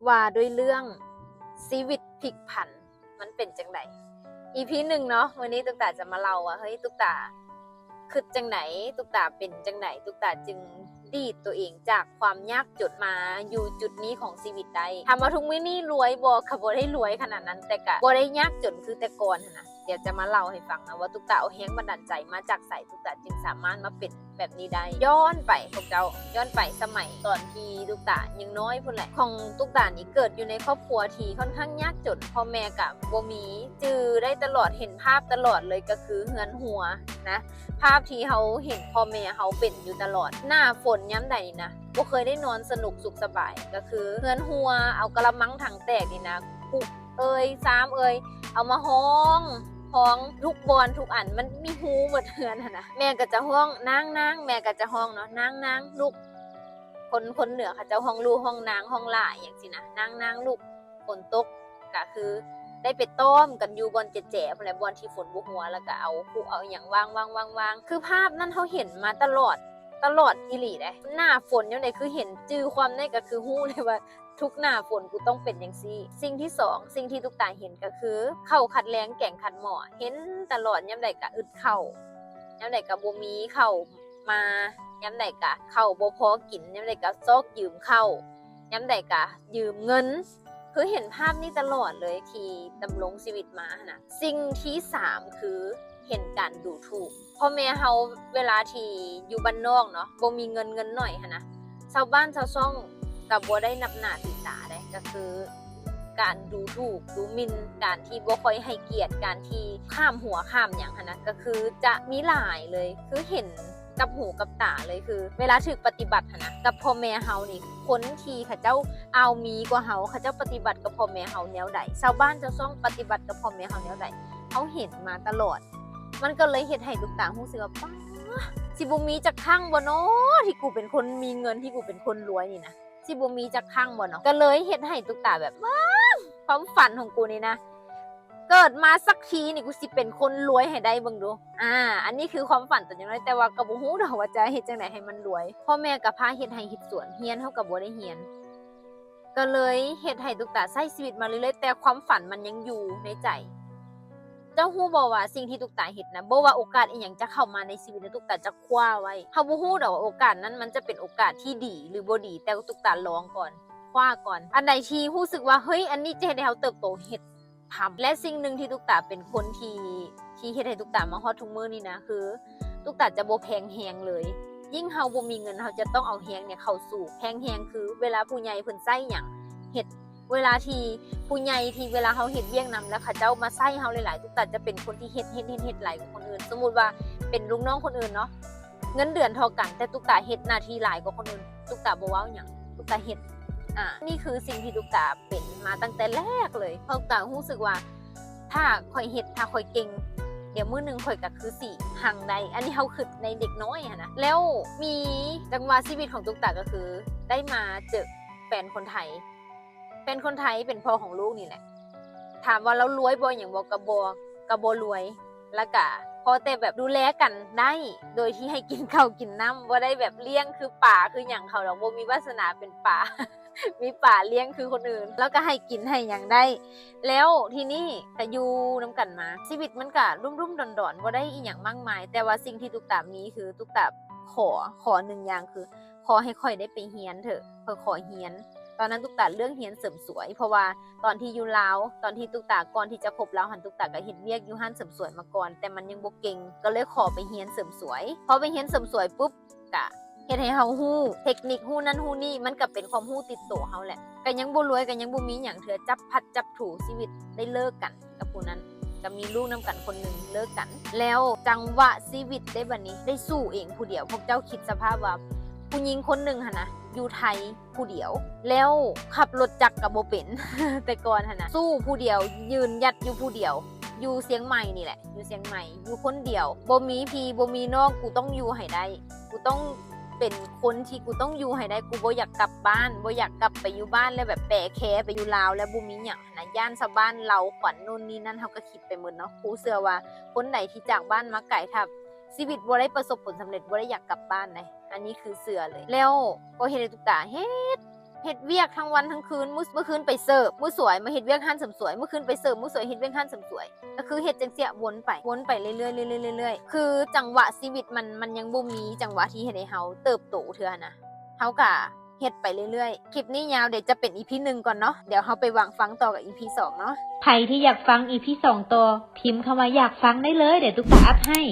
ວ່າດ້ວຍເລື່ອງຊີວິດພລິກຜັນ ມັນເປັນຈັ່ງໃດ? ອີພີໜຶ່ງເນາະ, ມື້ນີ້ຕຸກຕາຈະມາເລົ່າວ່າ ເຮີ້ຍ ຕຸກຕາຄິດຈັ່ງໃດ, ຕຸກຕາເປັນຈັ່ງໃດ, ຕຸກຕາຈຶ່ງດີດຕົວເອງຈາກຄວາມຍາກຈົນມາຢູ່ຈຸດນີ້ຂອງຊີວິດໄດ້. ຖາມວ່າທຸກມື້ນີ້ລວຍບໍ່? ກໍບໍ່ໄດ້ລວຍຂະໜາດນັ້ນ, ແຕ່ກະບໍ່ໄດ້ຍາກຈົນຄືແຕ່ກ່ອນຫັ້ນນະ. ດຽວຈະມາເລົ່າໃຫ້ຟັງນະວ່າຕຸກຕາເອົາແຮງບັນດານໃຈມາຈາກໃສ, ຕຸກຕາຈຶ່ງສາມາດມາເປັນແບບນີ້ໄດ້. ຍ້ອນໄປພວກເຈົ້າ, ຍ້ອນໄປສະໄໝຕອນທີ່ຕຸກຕາຍັງນ້ອຍພຸ້ນແຫຼະ. ຂອງຕຸກຕານີ້ເກີດຢູ່ໃນຄອບຄົວທີ່ຄ່ອນຂ້າງຍາກຈົນ, ພໍ່ແມ່ກະບໍ່ມີ, ຈື່ໄດ້ຕະຫຼອດ, ເຫັນພາບຕະຫຼອດເລີຍ ກໍຄືເຮືອນຮົວນະ. ພາບທີ່ເຮົາເຫັນພໍ່ແມ່ເຮົາເປັນຢູ່ຕະຫຼອດ. ໜ້າຝົນຍາມໃດນີ້ນະ ບໍ່ເຄີຍໄດ້ນອນສະໜຸກສຸກສະບາຍ, ກໍຄືເຮືອນຮົວ, ເອົາກະລະມັງຖັງແຕກນີ້ນະ ຄຸເອີຍຊາມເອີຍ ເອົາມາຮ້ອງ ຮ້ອງທຸກບ່ອນທຸກອັນ, ມັນມີຮູໝົດເຮືອນຫັ້ນນະ. ແມ່ກໍຈະຮ້ອງ ນາງໆ, ແມ່ກໍຈະຮ້ອງເນາະ, ນາງໆ ລຸກ. ຄົນ ຄົນເໜືອເຂົາເຈົ້າຮ້ອງລູກ ຮ້ອງນາງ ຮ້ອງຫຼ້າ ອີ່ຫຍັງຊີ້ນະ, ນາງໆ ລຸກ. ຝົນຕົກ ກໍຄືໄດ້ໄປຕ້ອມກັນຢູ່ບ່ອນແຈໆພຸ້ນແຫຼະ, ບ່ອນທີ່ຝົນບໍ່ຫົວ, ແລ້ວກໍເອົາຄຸເອົາຫຍັງວາງໆໆໆ. ຄືພາບນັ້ນເຮົາເຫັນມາຕະຫຼອດ, ຕະຫຼອດອີ່ຫຼີເດ້. ໜ້າຝົນຍາມໃດຄືເຫັນ, ຈື່ຄວາມໃດກໍຄືຮູ້ເລີຍວ່າ ທຸກໜ້າຝົນກູຕ້ອງເປັນຈັ່ງຊີ້. ສິ່ງທີສອງ, ສິ່ງທີ່ຕຸກຕາເຫັນກໍຄື ເຂົ້າຂັດແລງແກງຂັດໝໍ້, ເຫັນຕະຫຼອດ, ຍາມໃດກໍອຶດເຂົ້າ, ຍາມໃດກໍບໍ່ມີເຂົ້າມາ, ຍາມໃດກໍເຂົ້າບໍ່ພໍກິນ, ຍາມໃດກໍຊອກຢືມເຂົ້າ, ຍາມໃດກະຢືມເງິນ. ຄືເຫັນພາບນີ້ຕະຫຼອດເລີຍທີ່ດຳລົງຊີວິດມາຫັ້ນນະ. ສິ່ງທີສາມ ຄືເຫັນການດູຖູກ. ພໍ່ແມ່ເຮົາເວລາທີ່ຢູ່ບ້ານນອກເນາະ, ບໍ່ມີເງິນ, ເງິນໜ້ອຍຫັ້ນນະ, ຊາວບ້ານຊາວຊ່ອງກະບໍ່ໄດ້ນັບໜ້າຖືຕາເດ້, ກະຄືການດູຖູກ, ດູໝິ່ນ, ການທີ່ບໍ່ຄ່ອຍໃຫ້ກຽດ, ການທີ່ຂ້າມຫົວຂ້າມຫຍັງຫັ້ນນະ, ກະຄືຈະມີຫຼາຍເລີຍ. ຄືເຫັນ ກັບຫູກັບຕາເລີຍ. ຄືເວລາຖືກປະຕິບັດຫັ້ນນະ ກັບພໍ່ແມ່ເຮົານີ້, ຄົນທີ່ເຂົາເຈົ້າອາວມີກວ່າເຮົາ, ເຂົາເຈົ້າປະຕິບັດກັບພໍ່ແມ່ເຮົາແນວໃດ, ຊາວບ້ານຊາວຊ່ອງປະຕິບັດກັບພໍ່ແມ່ເຮົາແນວໃດ, ເຮົາເຫັນມາຕະຫຼອດ. ມັນກໍເລີຍເຮັດໃຫ້ຕຸກຕາຮູ້ສຶກວ່າ ປ້າ ຊິບໍ່ມີຈັກຄັ້ງບໍ່ນໍ ທີ່ກູເປັນຄົນມີເງິນ, ທີ່ກູເປັນຄົນລວຍນີ້ນະ, ຊິບໍ່ມີຈັກຄັ້ງບໍ່ນໍ. ກໍເລີຍເຮັດໃຫ້ຕຸກຕາແບບ ວ້າ ຄວາມຝັນຂອງກູນີ້ນະ ເກີດມາສັກທີນີ້ ກູຊິເປັນຄົນລວຍໃຫ້ໄດ້ເບິ່ງດູ. ອາ ອັນນີ້ຄືຄວາມຝັນຕອນຍັງນ້ອຍ, ແຕ່ວ່າກໍບໍ່ຮູ້ດອກວ່າຈະເຮັດຈັ່ງໃດໃຫ້ມັນລວຍ. ພໍ່ແມ່ກໍພາເຮັດໄຮ່ເຮັດສວນ, ຮຽນເຮົາກໍບໍ່ໄດ້ຮຽນ, ກໍເລີຍເຮັດໃຫ້ຕຸກຕາໃຊ້ຊີວິດມາເລື້ອຍໆ, ແຕ່ຄວາມຝັນມັນຍັງຢູ່ໃນໃຈ. ເຈົ້າຮູ້ບໍ່ວ່າສິ່ງທີ່ຕຸກຕາເຮັດນະ, ບໍ່ວ່າໂອກາດອີ່ຫຍັງຈະເຂົ້າມາໃນຊີວິດນະ, ຕຸກຕາຈະຄວ້າໄວ້. ເຮົາບໍ່ຮູ້ດອກວ່າໂອກາດນັ້ນມັນຈະເປັນໂອກາດທີ່ດີຫຼືບໍ່ດີ, ແຕ່ຕຸກຕາລອງກ່ອນ, ຄວ້າກ່ອນ. ອັນໃດທີ່ຮູ້ສຶກວ່າ ເຮີ້ຍ ອັນນີ້ຈະເຮັດໃຫ້ເຮົາເຕີບໂຕ, ເຮັດ ທຳ ແລະ ສິ່ງໜຶ່ງທີ່ຕຸກຕາເປັນຄົນທີ່ ທີ່ເຮັດໃຫ້ຕຸກຕາມາຮອດທຸກມື້ນີ້ນະ ຄືຕຸກຕາຈະບໍ່ແພງແຮງເລີຍ. ຍິ່ງເຮົາບໍ່ມີເງິນ ເຮົາຈະຕ້ອງເອົາແຮງເນຍເຂົ້າສູ້. ແພງແຮງຄືເວລາຜູ້ໃຫຍ່ເພິ່ນໃຊ້ຫຍັງເຮັດ, ເວລາທີ່ຜູ້ໃຫຍ່ທີ່ເວລາເຮົາເຮັດວຽກນຳ ແລ້ວເຂົາເຈົ້າມາໃຊ້ເຮົາຫຼາຍໆ, ຕຸກຕາຈະເປັນຄົນທີ່ເຮັດ ເຮັດ ເຮັດ ເຮັດຫຼາຍກວ່າຄົນອື່ນ. ສົມມຸດວ່າເປັນລູກນ້ອງຄົນອື່ນເນາະ, ເງິນເດືອນເທົ່າກັນ ແຕ່ຕຸກຕາເຮັດໜ້າທີ່ຫຼາຍກວ່າຄົນອື່ນ, ຕຸກຕາບໍ່ເວົ້າຫຍັງ, ຕຸກຕາເຮັດ. ອາ ນີ້ຄືສິ່ງທີ່ຕຸກຕາເປັນມາຕັ້ງແຕ່ແລກເລີຍ. ເພາະຕຸກຕາຮູ້ສຶກວ່າ ຖ້າຂ້ອຍເຮັດ, ຖ້າຂ້ອຍເກັ່ງ, ດຽວມື້ໜຶ່ງຂ້ອຍກໍຄືຊິຮັ່ງໄດ້. ອັນນີ້ເຮົາຄິດໃນເດັກນ້ອຍຫັ້ນນະ. ແລ້ວມີຈັງຫວະຊີວິດຂອງຕຸກຕາກໍຄື ໄດ້ມາເຈີແຟນຄົນໄທ. ແຟນຄົນໄທເປັນພໍ່ຂອງລູກນີ້ແຫຼະ. ຖາມວ່າລາວລວຍບໍ່ ຫຍັງບໍ່ ກໍບໍ່ ກໍບໍ່ລວຍ. ແລ້ວກະພໍແຕ່ແບບດູແລກັນໄດ້ ໂດຍທີ່ໃຫ້ກິນເຂົ້າກິນນ້ຳ, ບໍ່ໄດ້ແບບລ້ຽງຄືປາຄືຫຍັງເຂົາດອກ, ບໍ່ມີວາສະໜາເປັນປາ ມີປາລ້ຽງຄືຄົນອື່ນ, ແລ້ວກະໃຫ້ກິນໃຫ້ຫຍັງໄດ້. ແລ້ວທີນີ້ກະຢູ່ນຳກັນມາ, ຊີວິດມັນກະລຸ່ມໆດອນໆ, ບໍ່ໄດ້ອີ່ຫຍັງມາກມາຍ, ແຕ່ວ່າສິ່ງທີ່ຕຸກຕາມີຄື ຕຸກຕາຂໍ ຂໍໜຶ່ງຢ່າງຄື ຂໍໃຫ້ຂ້ອຍໄດ້ໄປຮຽນເຖາະ, ຂ້ອຍຂໍຮຽນ. ຕອນນັ້ນຕຸກຕາເລືອກຮຽນເສີມສວຍ, ເພາະວ່າຕອນທີ່ຢູ່ລາວ, ຕອນທີ່ຕຸກຕາ ກ່ອນທີ່ຈະຄົບລາວຫັ້ນ, ຕຸກຕາກໍເຮັດວຽກຢູ່ຮ້ານເສີມສວຍມາກ່ອນ, ແຕ່ມັນຍັງບໍ່ເກັ່ງ, ກໍເລີຍຂໍໄປຮຽນເສີມສວຍ. ພໍໄປຮຽນເສີມສວຍປຸບ, ກະເຮັດໃຫ້ເຮົາຮູ້ເຕັກນິກ, ຮູ້ນັ້ນຮູ້ນີ້, ມັນກະເປັນຄວາມຮູ້ຕິດໂຕເຮົາແຫຼະ. ກະຍັງບໍ່ລວຍ, ກະຍັງບໍ່ມີຫຍັງເທື່ອ, ຈັບພັດຈັບຖູຊີວິດ, ໄດ້ເລີກກັນກັບຜູ້ນັ້ນ, ກະມີລູກນຳກັນຄົນໜຶ່ງ, ເລີກກັນ. ແລ້ວຈັງຫວະຊີວິດເດ້ ບາດນີ້ໄດ້ສູ້ເອງຜູ້ດຽວ. ພວກເຈົ້າຄິດສະພາບວ່າ ຜູ້ຍິງຄົນໜຶ່ງຫັ້ນນະ ຢູ່ໄທ ຜູ້ດຽວ, ແລ້ວຂັບລົດຈັກກະບໍ່ເປັນ ແຕ່ກ່ອນຫັ້ນນະ, ສູ້ຜູ້ດຽວ, ຢືນຢັດຢູ່ຜູ້ດຽວ, ຢູ່ຊຽງໃໝ່ນີ້ແຫຼະ, ຢູ່ຊຽງໃໝ່, ຢູ່ຄົນດຽວ, ບໍ່ມີພີ່ບໍ່ມີນ້ອງ, ກູຕ້ອງຢູ່ໃຫ້ໄດ້, ກູຕ້ອງເປັນຄົນທີ່ ກູຕ້ອງຢູ່ໃຫ້ໄດ້, ກູບໍ່ຢາກກັບບ້ານ, ບໍ່ຢາກກັບໄປຢູ່ບ້ານແລ້ວແບບແປແຄໄປຢູ່ລາວແລ້ວບໍ່ມີຫຍັງຫັ້ນນະ, ຢ້ານຊາວບ້ານເລົ່າຂວັນໂນ່ນນີ້ນັ້ນ, ເຮົາກໍຄິດໄປໝົດເນາະ. ກູເຊື່ອວ່າຄົນໃດທີ່ຈາກບ້ານມາໄກ, ຖ້າຊີວິດບໍ່ໄດ້ປະສົບຜົນສຳເລັດ, ບໍ່ໄດ້ຢາກກັບບ້ານໃດ. ອັນນີ້ຄືເຊື່ອເລີຍ. ແລ້ວກໍເຮັດໃຫ້ຕຸກຕາເຮັດ ເຮັດວຽກທັງວັນທັງຄືນ ມື້ ມື້ຄືນໄປເສີບ ມື້ສວຍມາເຮັດວຽກຮ້ານເສີມສວຍ ມື້ຄືນໄປເສີບ ມື້ສວຍເຮັດວຽກຮ້ານເສີມສວຍ ກໍຄືເຮັດຈັ່ງຊີ້ວນໄປ ວນໄປເລື້ອຍໆ ເລື້ອຍໆ ເລື້ອຍໆ ຄືຈັງຫວະຊີວິດມັນ ມັນຍັງບໍ່ມີຈັງຫວະທີ່ເຮັດໃຫ້ເຮົາເຕີບໂຕເທື່ອນະ ເຮົາກະເຮັດໄປເລື້ອຍໆ. ຄລິບນີ້ຍາວ ດຽວຈະເປັນອີພີໜຶ່ງກ່ອນເນາະ ດຽວເຮົາໄປຫວັງຟັງຕໍ່ກັບອີພີສອງເນາະ. ໃຜທີ່ຢາກຟັງອີພີສອງຕໍ່ ພິມຄຳວ່າຢາກຟັງໄດ້ເລີຍ ດຽວຕຸກຕາອັບໃຫ້.